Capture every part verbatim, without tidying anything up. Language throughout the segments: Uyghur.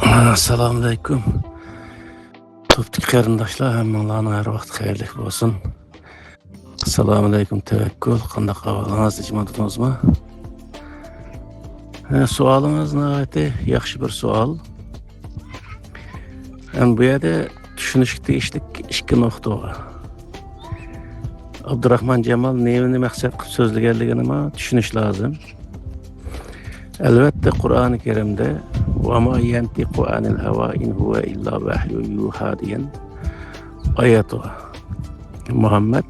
ئەسسالامۇئەلەيكۇم. توپتىكى قېرىنداشلار، ھەممىڭلارنىڭ ھەر ۋاقتى خەيرلىك بولسۇن. ئەسسالامۇئەلەيكۇم، تەۋەككۈل. قانداق ئەھۋالىڭىز؟ تىنچمۇ تۇتۇڭىزمۇ؟ ھە، سوئالىڭىز ناھايىتى ياخشى بىر سوئال. ھەم بۇ يەردە چۈشىنىشكە تېگىشلىك ئىككى نۇقتا بار. ئابدۇراخمان جامال نېمىنى مەقسەت قىلىپ سۆزلىگەنلىكىنىمۇ چۈشىنىش لازىم. ئەلۋەتتە، قۇرئانى كەرىمدە، «ۋەما يەنتىقۇ ئەنىل ھەۋا ئىن ھۇۋە ئىللا ۋەھيۇ يۇھا» دېگەن ئايەت بار. مۇھەممەد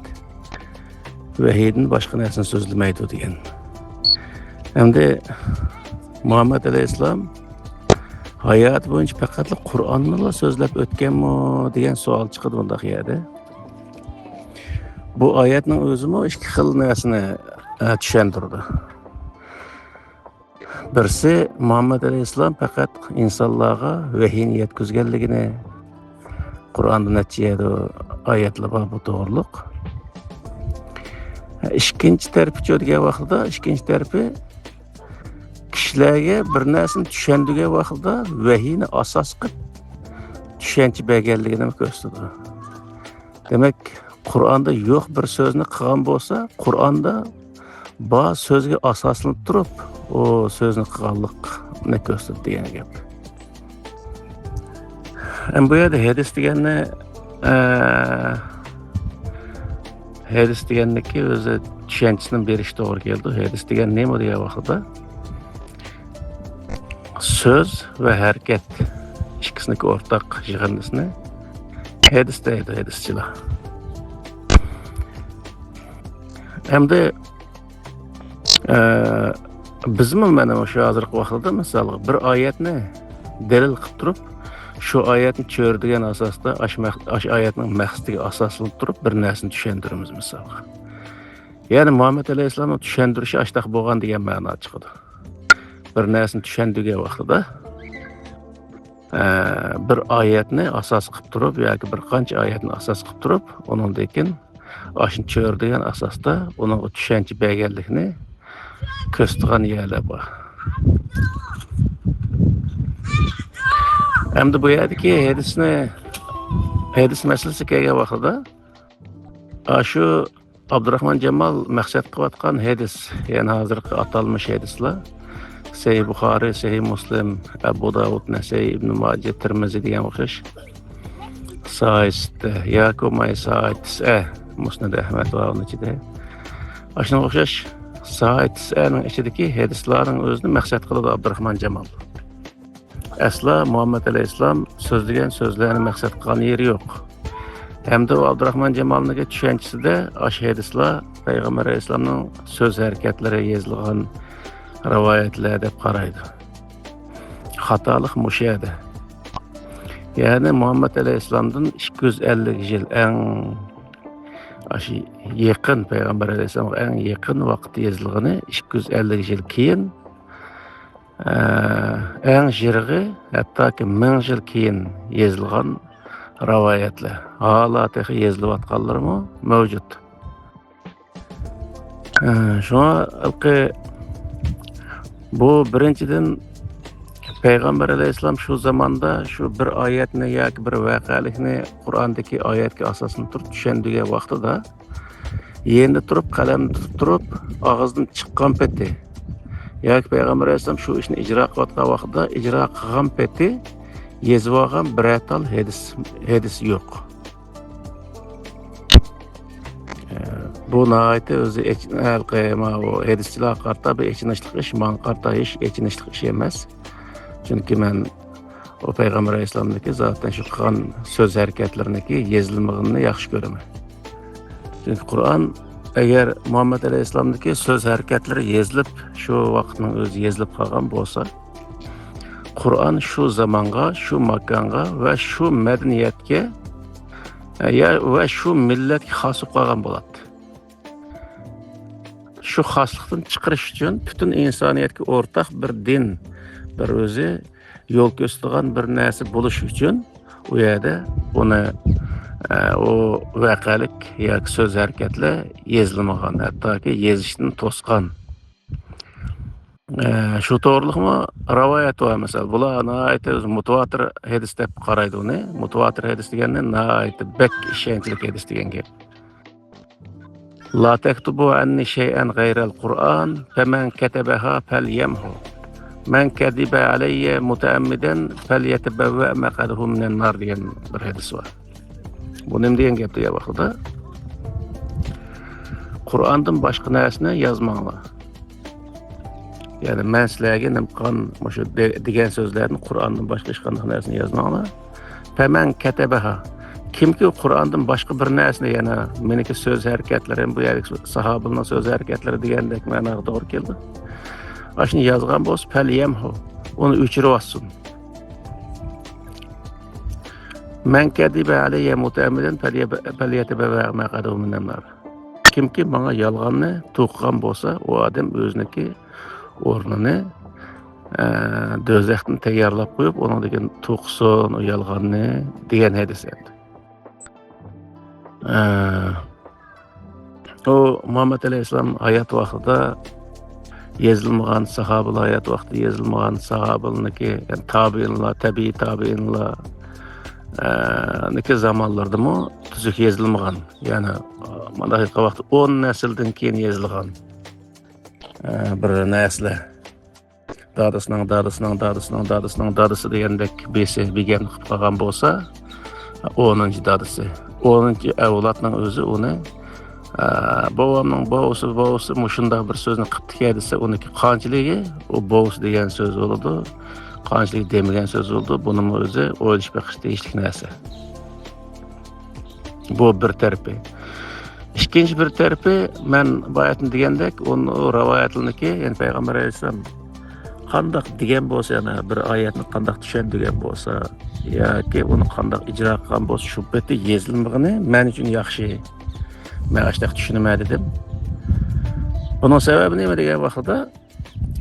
ۋەھىيدىن باشقا نەرسىنى سۆزلىمەيدۇ دېگەن. ئەمدى مۇھەممەد ئەلەيھىسسالام ھاياتى بويىچە پەقەتلا قۇرئاننىلا سۆزلەپ ئۆتكەنمۇ دېگەن سوئال چىقىدۇ بۇنداق يەردە. بۇ ئايەتنىڭ ئۆزىمۇ ئىككى خىل نەرسىنى، ئە، چۈشەندۈرىدۇ. بىرسى، مۇھەممەد ئەلەيھىسسالام پەقەت ئىنسانلارغا ۋەھىينى يەتكۈزگەنلىكىنى، قۇرئاندا نەچچە يەردە ئايەتلەر بار بۇ توغرۇلۇق. ئىككىنچى تەرىپىچۇ دېگەن ۋاقتىدا، ئىككىنچى تەرىپى كىشىلەرگە بىر نەرسىنى چۈشەندۈرگەن ۋاقتىدا ۋەھىينى ئاساس قىلىپ چۈشەنچە بەرگەنلىكىنى كۆرسىتىدۇ. دېمەك، قۇرئاندا يوق بىر سۆزنى قىلغان بولسا، قۇرئاندا بار سۆزگە ئاساسلىنىپ تۇرۇپ، ئۇ سۆزنى قىلغانلىقنى كۆرسىتىدۇ دېگەن گەپ. ئەمما بۇ يەردە ھەدىس دېگەننى، ئە، ھەدىس دېگەننىكى ئۆزى چۈشەنچىسىنى بېرىش توغرا كېلىدۇ. ھەدىس دېگەن نېمە دېگەن ۋاقتىدا، سۆز ۋە ھەرىكەت ئىككىسىنىڭكى ئورتاق يىغىندىسىنى ھەدىس دەيدۇ، ھەدىسچىلار. ئەمدى، ئە، بىزمۇ مانا شۇ ھازىرقى ۋاقىتتا، مىسالغا، بىر ئايەتنى دەلىل قىلىپ تۇرۇپ، شۇ ئايەتنى چۆرىدىگەن ئاساستا، ئاش مەق-، ئاش ئايەتنىڭ مەقسىتىگە ئاساسلىنىپ تۇرۇپ، بىر نەرسىنى چۈشەندۈرىمىز، مىسالغا. يەنى مۇھەممەد ئەلەيھىسسالامنىڭ چۈشەندۈرۈشى ئاشتاق بولغان دېگەن مەنا چىقىدۇ. بىر نەرسىنى چۈشەندۈرگەن ۋاقتىدا، ئە، بىر ئايەتنى ئاساس قىلىپ تۇرۇپ ياكى بىر قانچە ئايەتنى ئاساس قىلىپ تۇرۇپ، ئۇنىڭدىن كېيىن ئاشۇنى چۆرىدىگەن ئاساستا ئۇنىڭغا چۈشەنچە بەرگەنلىكىنى كۆرسىتىدىغان يەرلەر بار. ئەمدى بۇ يەردىكى ھەدىسنى، ھەدىس مەسىلىسىگە كەلگەن ۋاقتىدا، ئاشۇ ئابدۇراخمان جامال مەقسەت قىلىۋاتقان ھەدىس، يەنى ھازىرقى ئاتالمىش ھەدىسلار، سەھىھ بۇخارى، سەھىھ مۇسلىم، ئەبۇ داۋۇد، نەسەئىي، ئىبنى ماجە، تىرمىزى دېگەن ئوخشاش، ساھىھ سىتتە ياكى بولماي ساھىھ تىسئە، مۇسنەد ئەھمەد بار ئۇنىڭ ئىچىدە. ئاشۇنىڭغا ئوخشاش ساھىھ تىسئەنىڭ ئىچىدىكى ھەدىسلارنىڭ ئۆزىنى مەقسەت قىلىدۇ ئابدۇراخمان جامال. ئەسلا مۇھەممەد ئەلەيھىسسالام سۆزلىگەن سۆزلەرنى مەقسەت قىلغان يېرى يوق. ھەمدە ئۇ ئابدۇراخمان جامالنىڭكى چۈشەنچىسىدە ئاشۇ ھەدىسلار پەيغەمبەر ئەلەيھىسسالامنىڭ سۆز ھەرىكەتلىرى يېزىلغان رىۋايەتلەر دەپ قارايدۇ. خاتالىق مۇشۇ يەردە. يەنى مۇھەممەد ئەلەيھىسسالامدىن ئىككى يۈز ئەللىك يىل، ئەڭ ئاشۇ يېقىن، پەيغەمبەر ئەلەيھىسسالامغا ئەڭ يېقىن ۋاقىتتا يېزىلغىنى ئىككى يۈز ئەللىك يىل كېيىن، ئە، ئەڭ يىرىقى، ھەتتاكى مىڭ يىل كېيىن يېزىلغان رىۋايەتلەر، ھالا تېخى يېزىلىۋاتقانلىرىمۇ مەۋجۇت. ئە، شۇڭا ھېلىقى بۇ بىرىنچىدىن، پەيغەمبەر ئەلەيھىسسالام شۇ زاماندا شۇ بىر ئايەتنى ياكى بىر ۋەقەلىكنى قۇرئاندىكى ئايەتكە ئاساسلىنىپ تۇرۇپ چۈشەندۈرگەن ۋاقتىدا، يېنىدا تۇرۇپ، قەلەمنى تۇتۇپ تۇرۇپ، ئاغزىدىن چىققان پېتى ياكى پەيغەمبەر ئەلەيھىسسالام شۇ ئىشنى ئىجرا قىلىۋاتقان ۋاقتىدا ئىجرا قىلغان پېتى يېزىۋالغان بىرەر تال ھەدىس، ھەدىس يوق. ئە، بۇ ناھايىتى ئۆزى ئېچ-، ھېلىقى ماۋۇ ھەدىسچىلارغا قارىتا بىر ئېچىنىشلىق ئىش، ماڭا قارىتا ھېچ ئېچىنىشلىق ئىش ئەمەس. چۈنكى مەن ئۇ پەيغەمبەر ئەلەيھىسسالامدىكى زاتەن شۇ قىلغان سۆز ھەرىكەتلىرىنىڭكى يېزىلمىغىنىنى ياخشى كۆرىمەن. چۈنكى قۇرئان، ئەگەر مۇھەممەد ئەلەيھىسسالامدىكى سۆز ھەرىكەتلىرى يېزىلىپ، شۇ ۋاقىتنىڭ ئۆزى يېزىلىپ قالغان بولسا، قۇرئان شۇ زامانغا، شۇ ماكانغا ۋە شۇ مەدەنىيەتكە، يا، ۋە شۇ مىللەتكە خاس بولۇپ قالغان بولاتتى. شۇ خاسلىقتىن چىقىرىش ئۈچۈن، پۈتۈن ئىنسانىيەتكە ئورتاق بىر دىن، بىر ئۆزى يول كۆرسىتىدىغان بىر نەرسە بولۇش ئۈچۈن، ئۇ يەردە ئۇنى، ئە، ئۇ ۋەقەلىك ياكى سۆز ھەرىكەتلەر يېزىلمىغان، ھەتتاكى يېزىشتىن توسقان. ئە، شۇ توغرىلىقمۇ رىۋايەت بار، مىسال. بۇلار ناھايىتى ئۆزى مۇتىۋاتىر ھەدىس دەپ قارايدۇ ئۇنى. مۇتىۋاتىر ھەدىس دېگەننى ناھايىتى بەك ئىشەنچلىك ھەدىس دېگەن گەپ. لا تكتبوا عني شيئا غير القرآن، فمن كتبها فليمحه، من كذب علي متعمدا فليتبوأ مقعده من النار دېگەن بىر ھەدىس بار. بۇ نېمە دېگەن گەپ دېگەن ۋاقتىدا، قۇرئاندىن باشقا نەرسىنى يازماڭلار. يەنى مەن سىلەرگە نېمە قىلغان مۇشۇ دېگەن سۆزلەرنى، قۇرئاندىن باشقا ھېچقانداق نەرسىنى يازماڭلار. فمن كتبها، كىمكى قۇرئاندىن باشقا بىر نەرسىنى، يەنە مېنىڭكى سۆز ھەرىكەتلىرىم، بۇ يەردىكى ساھابىلەرنىڭ سۆز ھەرىكەتلىرى دېگەندەك مەناغا توغرا كېلىدۇ. ئاشۇنى يازغان بولسا، فليمحه، ئۇنى ئۆچۈرۈۋاتسۇن. من كذب علي متعمدا فليتبوأ مقعده من النار. كىمكى ماڭا يالغاننى توقۇغان بولسا، ئۇ ئادەم ئۆزىنىڭكى ئورنىنى، ئە، دوزاختىن تەييارلاپ قويۇپ، ئۇنىڭدىن كېيىن توقۇسۇن ئۇ يالغاننى، دېگەن ھەدىس ئەمدى. ئە، ئۇ مۇھەممەد ئەلەيھىسسالام ھايات ۋاقتىدا يېزىلمىغان، ساھابىلەر ھايات ۋاقتىدا يېزىلمىغان، ساھابىلەرنىڭكى، يەنى تابىئىنلار، تەبىئىي تابىئىنلار، ئە، نىكى زامانلىرىدىمۇ تۈزۈك يېزىلمىغان. يەنى، ئە، مانداق ۋاقىت ئون نەسىلدىن كېيىن يېزىلغان، ئە، بىر نەرسىلەر. دادىسىنىڭ، دادىسىنىڭ، دادىسىنىڭ، دادىسىنىڭ دادىسى دېگەندەك بىرسى بىگەن قىلىپ قالغان بولسا، ئونىنچى دادىسى، ئونىنچى ئەۋلادنىڭ ئۆزى ئۇنى، ئە، بوۋامنىڭ بوۋىسى، بوۋىسى مۇشۇنداق بىر سۆزنى قىپتىكەن دېسە، ئۇنىڭكى قانچىلىكى ئۇ بوۋىسى دېگەن سۆز بولىدۇ، قانچىلىكى دېمىگەن سۆز بولىدۇ. بۇنىمۇ ئۆزى ئويلىشىپ بېقىش تېگىشلىك نەرسە. بۇ بىر تەرىپى. ئىككىنچى بىر تەرىپى، مەن باياتىن دېگەندەك، ئۇنى، ئۇ رىۋايەتلىرىنىڭكى، يەنى پەيغەمبەر ئەلەيھىسسالام قانداق دېگەن بولسا، يەنە بىر ئايەتنى قانداق چۈشەندۈرگەن بولسا، ياكى ئۇنى قانداق ئىجرا قىلغان بولسا، شۇ پېتى يېزىلمىغىنى مەن ئۈچۈن ياخشى. مەن ئاشۇنداق چۈشىنىمەن دېدىم. بۇنىڭ سەۋەبى نېمە دېگەن ۋاقتىدا،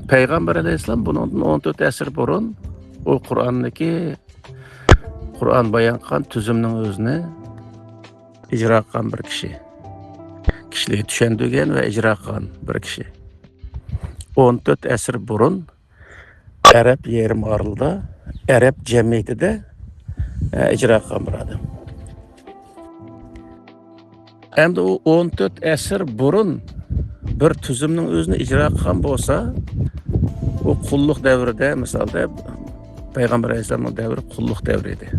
پەيغەمبەر ئەلەيھىسسالام بۇنىڭدىن ئون تۆت ئەسىر بۇرۇن ئۇ قۇرئاندىكى، قۇرئان بايان قىلغان تۈزۈمنىڭ ئۆزىنى ئىجرا قىلغان بىر كىشى. كىشىلەرگە چۈشەندۈرگەن ۋە ئىجرا قىلغان بىر كىشى. ئون تۆت ئەسىر بۇرۇن ئەرەب يېرىم ئارىلىدا، ئەرەب جەمئىيىتىدە، ئە، ئىجرا قىلغان بىر ئادەم. ئەمدى ئۇ ئون تۆت ئەسىر بۇرۇن بىر تۈزۈمنىڭ ئۆزىنى ئىجرا قىلغان بولسا، ئۇ قۇللۇق دەۋرىدە، مىسالدا، پەيغەمبەر ئەلەيھىسسالامنىڭ دەۋرى قۇللۇق دەۋرى ئىدى.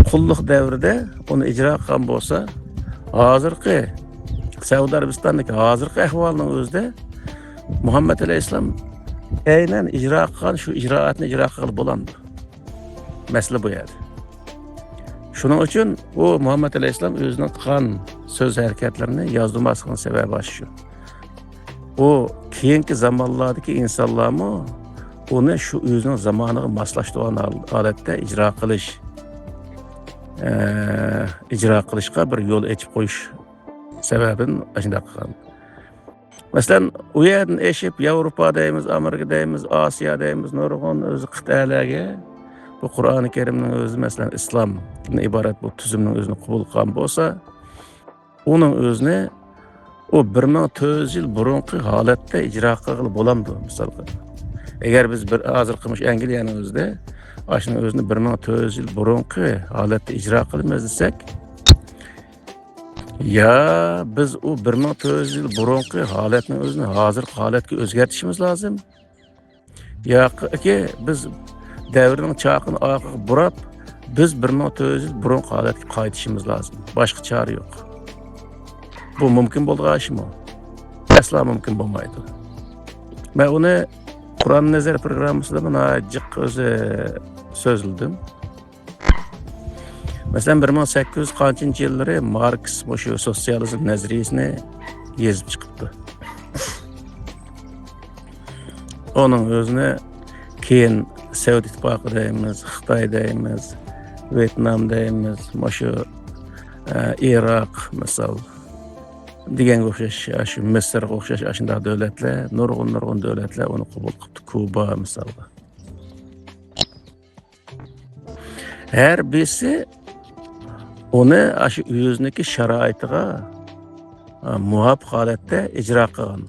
قۇللۇق دەۋرىدە ئۇنى ئىجرا قىلغان بولسا، ھازىرقى سەئۇدى ئەرەبىستاندىكى ھازىرقى ئەھۋالنىڭ ئۆزىدە مۇھەممەد ئەلەيھىسسالام ئەينەن ئىجرا قىلغان شۇ ئىجرائاتنى ئىجرا قىلغىلى بولامدۇ؟ مەسىلە بۇ يەردە. شۇنىڭ ئۈچۈن ئۇ مۇھەممەد ئەلەيھىسسالام ئۆزىنىڭ قىلغان سۆز ھەرىكەتلىرىنى يازدۇرماسلىقىنىڭ سەۋەبى ئاشۇ. ئۇ كېيىنكى زامانلاردىكى ئىنسانلارمۇ ئۇنى شۇ ئۆزىنىڭ زامانىغا ماسلاشتۇرغان ھال-، ھالەتتە ئىجرا قىلىش، ئە، ئىجرا قىلىشقا بىر يول ئېچىپ قويۇش سەۋەبىدىن ئاشۇنداق قىلغان. مەسىلەن، ئۇ يەردىن ئېشىپ ياۋروپا دەيمىز، ئامېرىكا دەيمىز، ئاسىيا دەيمىز، نۇرغۇن ئۆزى قىتئەلەرگە بۇ قۇرئانى كەرىمنىڭ ئۆزى، مەسىلەن، ئىسلامدىن ئىبارەت بۇ تۈزۈمنىڭ ئۆزىنى قوبۇل قىلغان بولسا، ئۇنىڭ ئۆزىنى ئۇ بىر مىڭ تۆت يۈز يىل بۇرۇنقى ھالەتتە ئىجرا قىلغىلى بولامدۇ، مىسالغا؟ ئەگەر بىز بىر ھازىرقى مۇشۇ ئەنگلىيەنىڭ ئۆزىدە ئاشۇنىڭ ئۆزىنى بىر مىڭ تۆت يۈز يىل بۇرۇنقى ھالەتتە ئىجرا قىلىمىز دېسەك، يا بىز ئۇ بىر مىڭ تۆت يۈز يىل بۇرۇنقى ھالەتنىڭ ئۆزىنى ھازىرقى ھالەتكە ئۆزگەرتىشىمىز لازىم، ياكى بىز دەۋرنىڭ چاقىنى ئارقىغا بۇراپ، بىز بىر مىڭ تۆت يۈز يىل بۇرۇنقى ھالەتكە قايتىشىمىز لازىم. باشقا چارە يوق. بۇ مۇمكىن بولىدىغان ئىشمۇ؟ ئەسلا مۇمكىن بولمايدۇ. مەن ئۇنى قۇرئان نەزەر پروگراممىسىدا ناھايىتى جىق ئۆزى سۆزلىدىم. مەسىلەن، بىر مىڭ سەككىز يۈز قانچىنچى يىللىرى ماركس مۇشۇ سوتسىيالىزم نەزەرىيىسىنى يېزىپ چىقىپتۇ. ئۇنىڭ ئۆزىنى كېيىن سوۋېت ئىتتىپاقى دەيمىز، خىتاي دەيمىز، ۋيېتنام دەيمىز، مۇشۇ، ئە، ئىراق، مىسال، دېگەنگە ئوخشاش، شۇ مىسىرغا ئوخشاش ئاشۇنداق دۆلەتلەر، نۇرغۇن، نۇرغۇن دۆلەتلەر ئۇنى قوبۇل قىپتۇ. كۇبا، مىسالغا. ھەر بىرسى ئۇنى ئاشۇ ئۆزىنىڭكى شارائىتىغا، ئا، مۇۋاپىق ھالەتتە ئىجرا قىلغان.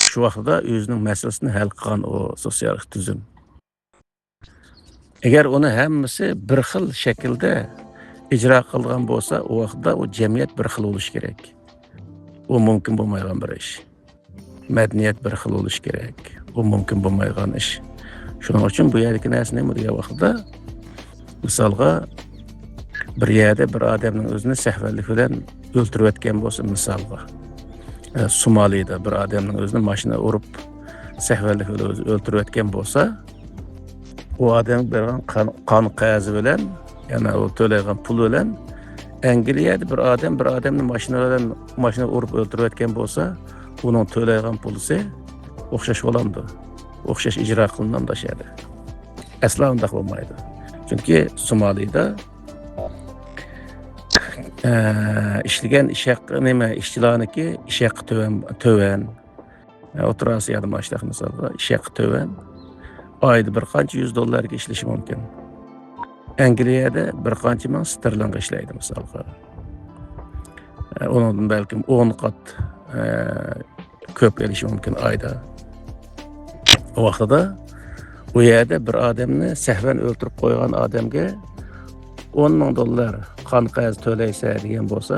شۇ ۋاقتىدا ئۆزىنىڭ مەسىلىسىنى ھەل قىلغان ئۇ سوتسىيالىستىك تۈزۈم. ئەگەر ئۇنى ھەممىسى بىر خىل شەكىلدە ئىجرا قىلىدىغان بولسا، ئۇ ۋاقىتتا ئۇ جەمئىيەت بىر خىل بولۇشى كېرەك. ئۇ مۇمكىن بولمايدىغان بىر ئىش. مەدەنىيەت بىر خىل بولۇشى كېرەك. ئۇ مۇمكىن بولمايدىغان ئىش. شۇنىڭ ئۈچۈن بۇ يەردىكى نەرسە نېمە دېگەن ۋاقىتتا، مىسالغا، بىر يەردە بىر ئادەمنىڭ ئۆزىنى سەھۋەنلىك بىلەن ئۆلتۈرۈۋەتكەن بولسا، مىسالغا، ئە، سومالىدا بىر ئادەمنىڭ ئۆزىنى ماشىنا ئۇرۇپ، سەھۋەنلىك بىلەن ئۆزى ئۆلتۈرۈۋەتكەن بولسا، ئۇ ئادەمگە بەرگەن قان، قان قەرزى بىلەن، يەنە ئۇ تۆلەيدىغان پۇل بىلەن، ئەنگلىيەدە بىر ئادەم بىر ئادەمنى ماشىنا بىلەن، ماشىنا ئۇرۇپ ئۆلتۈرۈۋەتكەن بولسا، ئۇنىڭ تۆلەيدىغان پۇلىسى ئوخشاش بولامدۇ؟ ئوخشاش ئىجرا قىلىنامدۇ شۇ يەردە؟ ئەسلا ئۇنداق بولمايدۇ. چۈنكى سومالىدا، ئە، ئىشلىگەن ئىش ھەققى، نېمە، ئىشچىلارنىڭكى ئىش ھەققى تۆۋەن، تۆۋەن. ئوتتۇرا ئاسىيادا ماشۇنداق مىسالغا ئىش ھەققى تۆۋەن. ئايدا بىر قانچە يۈز دوللارغا ئىشلىشى مۇمكىن. ئەنگلىيەدە بىر قانچە مىڭ ستېرلىنغا ئىشلەيدۇ مىسالغا. ئۇنىڭدىن بەلكىم ئون قات، ئە، كۆپ ئېلىشى مۇمكىن ئايدا. ئۇ ۋاقتىدا ئۇ يەردە بىر ئادەمنى سەھۋەن ئۆلتۈرۈپ قويغان ئادەمگە ئون مىڭ دوللار قان قەرز تۆلەيسەن دېگەن بولسا،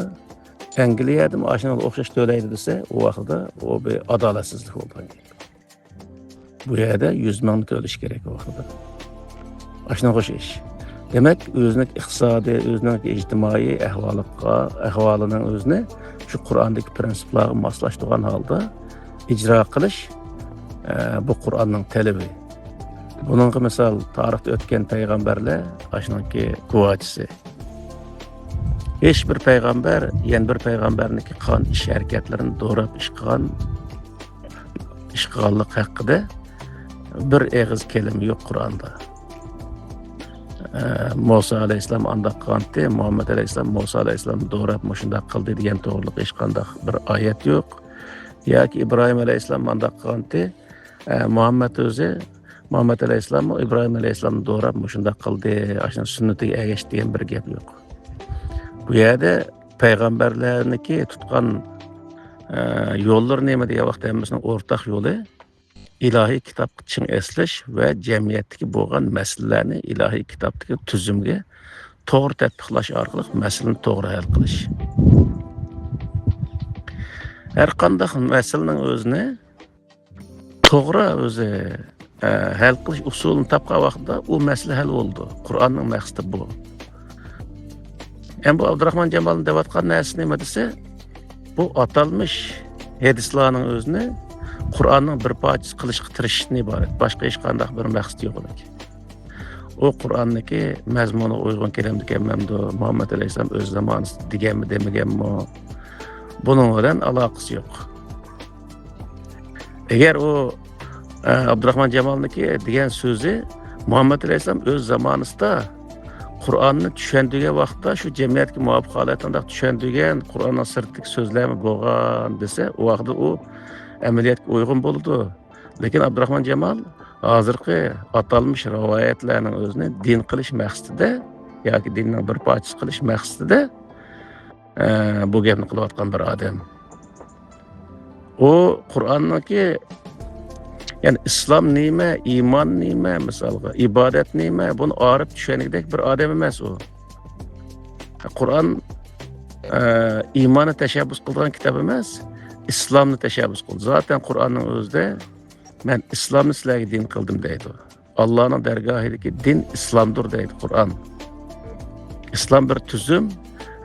ئەنگلىيەدىمۇ ئاشۇنىڭغا ئوخشاش تۆلەيدۇ دېسە، ئۇ ۋاقتىدا ئۇ بىر ئادالەتسىزلىك بولىدىغان گەپ. بۇ يەردە يۈز مىڭنى تۆلىشى كېرەك ئۇ ۋاقتىدا. ئاشۇنىڭغا ئوخشاش. دېمەك، ئۆزىنىڭ ئىقتىسادىي، ئۆزىنىڭ ئىجتىمائىي ئەھۋالىغا، ئەھۋالىنىڭ ئۆزىنى شۇ قۇرئاندىكى پىرىنسىپلارغا ماسلاشتۇرغان ھالدا ئىجرا قىلىش، ئە، بۇ قۇرئاننىڭ تەلىپى. بۇنىڭغا مىسال، تارىختا ئۆتكەن پەيغەمبەرلەر ئاشۇنىڭكى گۇۋاھچىسى. ھېچ بىر پەيغەمبەر يەنە بىر پەيغەمبەرنىڭكى قىلغان ئىش ھەرىكەتلىرىنى دوراپ ئىش قىلغان، ئىش قىلغانلىق ھەققىدە بىر ئېغىز كەلىمە يوق قۇرئاندا. ئە، مۇسا ئەلەيھىسسالام ئانداق قىلغانتى، مۇھەممەد ئەلەيھىسسالام مۇسا ئەلەيھىسسالامنى دوراپ مۇشۇنداق قىلدى دېگەن توغرىلىق ھېچقانداق بىر ئايەت يوق. ياكى ئىبراھىم ئەلەيھىسسالام ئانداق قىلغانتى، ئە، مۇھەممەد ئۆزى، مۇھەممەد ئەلەيھىسسالاممۇ ئىبراھىم ئەلەيھىسسالامنى دوراپ مۇشۇنداق قىلدى، ئاشۇنىڭ سۈننىتىگە ئەگەشتى دېگەن بىر گەپ يوق. بۇ يەردە پەيغەمبەرلەرنىڭكى تۇتقان، ئە، يوللىرى نېمە دېگەن ۋاقىتتا ھەممىسىنىڭ ئورتاق يولى ئىلاھىي كىتابقا چىڭ ئېسىلىش ۋە جەمئىيەتتىكى بولغان مەسىلىلەرنى ئىلاھىي كىتابتىكى تۈزۈمگە توغرا تەتبىقلاش ئارقىلىق مەسىلىنى توغرا ھەل قىلىش. ھەر قانداق مەسىلىنىڭ ئۆزىنى توغرا ئۆزى، ئە، ھەل قىلىش ئۇسۇلىنى تاپقان ۋاقتىدا ئۇ مەسىلە ھەل بولىدۇ. قۇرئاننىڭ مەقسىتى بۇ. ئەمدى بۇ ئابدۇراخمان جامالنىڭ دەۋاتقان نەرسىسى نېمە دېسە، بۇ ئاتالمىش ھەدىسلارنىڭ ئۆزىنى قۇرئاننىڭ بىر پارچىسى قىلىشقا تىرىشىشتىن ئىبارەت. باشقا ھېچقانداق بىر مەقسىتى يوق ئۇنىڭكى. ئۇ قۇرئاننىكى مەزمۇنىغا ئۇيغۇن كېلەمدىكەنمەمدۇ، مۇھەممەد ئەلەيھىسسالام ئۆز زامانىسىدا دېگەنمۇ دېمىگەنمۇ، بۇنىڭ بىلەن ئالاقىسى يوق. ئەگەر ئۇ، ئە، ئابدۇراخمان جامالنىڭكى دېگەن سۆزى مۇھەممەد ئەلەيھىسسالام ئۆز زامانىسىدا قۇرئاننى چۈشەندۈرگەن ۋاقىتتا شۇ جەمئىيەتكە مۇۋاپىق ھالەتتە ئۇنداق چۈشەندۈرگەن، قۇرئاننىڭ سىرتىدىكى سۆزلەرمۇ بولغان دېسە، ئۇ ۋاقىتتا ئۇ ئەمەلىيەتكە ئۇيغۇن بولىدۇ. لېكىن ئابدۇراخمان جامال ھازىرقى ئاتالمىش رىۋايەتلەرنىڭ ئۆزىنى دىن قىلىش مەقسىتىدە ياكى دىننىڭ بىر پارچىسى قىلىش مەقسىتىدە، ئە، بۇ گەپنى قىلىۋاتقان بىر ئادەم. ئۇ قۇرئاننىڭكى، يەنى ئىسلام نېمە، ئىمان نېمە، مىسالغا، ئىبادەت نېمە، بۇنى ئارىپ چۈشەنگۈدەك بىر ئادەم ئەمەس ئۇ. قۇرئان، ئە، ئىماننى تەشەببۇس قىلىدىغان كىتاب ئەمەس، ئىسلامنى تەشەببۇس قىلىدۇ. زاتەن قۇرئاننىڭ ئۆزىدە، «مەن ئىسلامنى سىلەرگە دىن قىلدىم» دەيدۇ. ئاللانىڭ دەرگاھىدىكى دىن ئىسلامدۇر دەيدۇ قۇرئان. ئىسلام بىر تۈزۈم،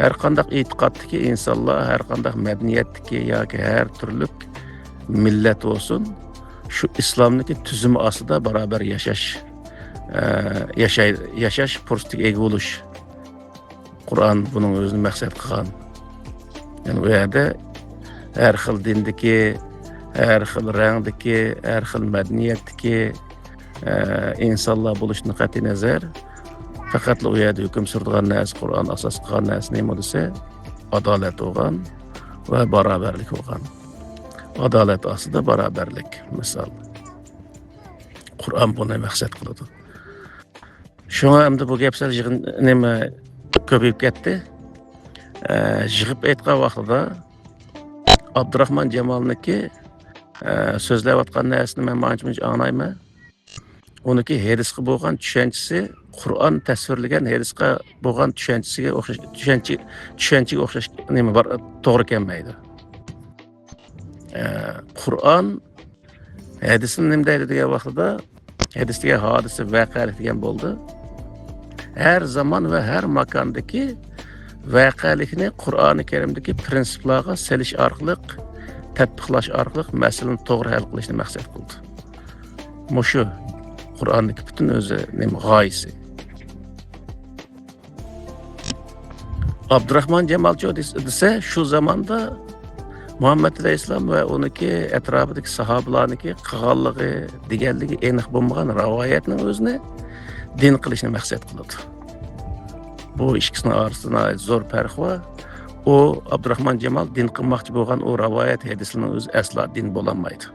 ھەر قانداق ئېتىقادتىكى ئىنسانلار، ھەر قانداق مەدەنىيەتتىكى ياكى ھەر تۈرلۈك مىللەت بولسۇن، شۇ ئىسلامنىڭكى تۈزۈمى ئاستىدا باراۋەر ياشاش، ئە، ياشاي-، ياشاش پۇرسىتىگە ئىگە بولۇش. قۇرئان بۇنىڭ ئۆزىنى مەقسەت قىلغان. يەنى ئۇ يەردە ھەر خىل دىندىكى، ھەر خىل رەڭدىكى، ھەر خىل مەدەنىيەتتىكى، ئە، ئىنسانلار بولۇشىدىن قەتئىينەزەر، پەقەتلا ئۇ يەردە ھۆكۈم سۈرىدىغان نەرسە، قۇرئان ئاساس قىلغان نەرسە نېمە دېسە، ئادالەت بولغان ۋە باراۋەرلىك بولغان. ئادالەت ئاستىدا باراۋەرلىك، مىسال. قۇرئان بۇنى مەقسەت قىلىدۇ. شۇڭا ئەمدى بۇ گەپ سەل يىغىن-، نېمە، كۆپىيىپ كەتتى. ئە، يىغىپ ئېيتقان ۋاقتىدا ئابدۇراخمان جامالنىڭكى، ئە، سۆزلەۋاتقان نەرسىنى مەن مانچە-مۇنچە ئاڭلايمەن. ئۇنىڭكى ھەدىسقا بولغان چۈشەنچىسى، قۇرئان تەسۋىرلىگەن ھەدىسقا بولغان چۈشەنچىسىگە ئوخشاش، چۈشەنچە، چۈشەنچىگە ئوخشاش نېمە بار، توغرا كەلمەيدۇ. ئە، قۇرئان ھەدىسنى نېمە دەيدۇ دېگەن ۋاقتىدا، ھەدىس دېگەن ھادىسە، ۋەقەلىك دېگەن بولدى. ھەر زامان ۋە ھەر ماكاندىكى ۋەقەلىكنى قۇرئانى كەرىمدىكى پىرىنسىپلارغا سېلىش ئارقىلىق، تەتبىقلاش ئارقىلىق مەسىلىنى توغرا ھەل قىلىشنى مەقسەت قىلدى. مۇشۇ قۇرئاندىكى پۈتۈن ئۆزى نېمە، غايىسى. ئابدۇراخمان جامالچۇ دېس-، دېسە، شۇ زاماندا مۇھەممەد ئەلەيھىسسالام ۋە ئۇنىڭكى ئەتراپىدىكى ساھابىلارنىڭكى قىلغانلىقى، دېگەنلىكى ئېنىق بولمىغان رىۋايەتنىڭ ئۆزىنى دىن قىلىشنى مەقسەت قىلىدۇ. بۇ ئىككىسىنىڭ ئارىسىدا ناھايىتى زور پەرق بار. ئۇ، ئابدۇراخمان جامال دىن قىلماقچى بولغان ئۇ رىۋايەت ھەدىسلەرنىڭ ئۆزى ئەسلا دىن بولالمايدۇ.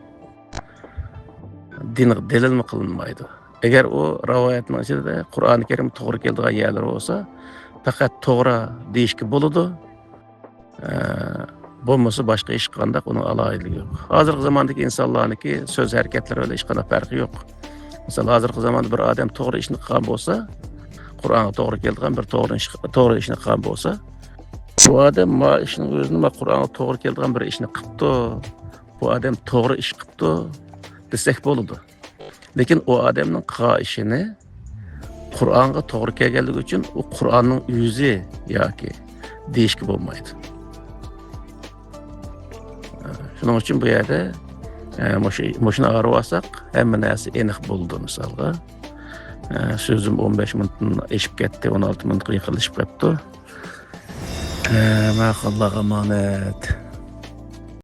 دىنغا دەلىلمۇ قىلىنمايدۇ. ئەگەر ئۇ رىۋايەتنىڭ ئىچىدە قۇرئانى كەرىم توغرا كېلىدىغان يەرلىرى بولسا، پەقەت توغرا دېيىشكە بولىدۇ. ئە، بولمىسا باشقا ھېچقانداق ئۇنىڭ ئالاھىدىلىكى يوق. ھازىرقى زاماندىكى ئىنسانلارنىڭكى سۆز ھەرىكەتلىرى بىلەن ھېچقانداق پەرقى يوق. مىسال، ھازىرقى زاماندا بىر ئادەم توغرا ئىشنى قىلغان بولسا، قۇرئانغا توغرا كېلىدىغان بىر توغرا ئىش، توغرا ئىشنى قىلغان بولسا، بۇ ئادەم ما ئىشنىڭ ئۆزىنى، ما قۇرئانغا توغرا كېلىدىغان بىر ئىشنى قىپتۇ، بۇ ئادەم توغرا ئىش قىپتۇ دېسەك بولىدۇ. لېكىن ئۇ ئادەمنىڭ قىلغان ئىشىنى قۇرئانغا توغرا كەلگەنلىكى ئۈچۈن ئۇ قۇرئاننىڭ ئۆزى ياكى دېيىشكە بولمايدۇ. شۇنىڭ ئۈچۈن بۇ يەردە، ئە، مۇشۇ، مۇشۇنى ئاڭلاپ ئالساق، ھەممە نەرسە ئېنىق بولىدۇ. مىسالغا، ئە، سۆزۈم ئون بەش مىنۇتتىن ئېشىپ كەتتى، ئون ئالتە مىنۇتقا يېقىنلىشىپ قاپتۇ. ئە، ماقۇل، ئاللاغا ئامانەت.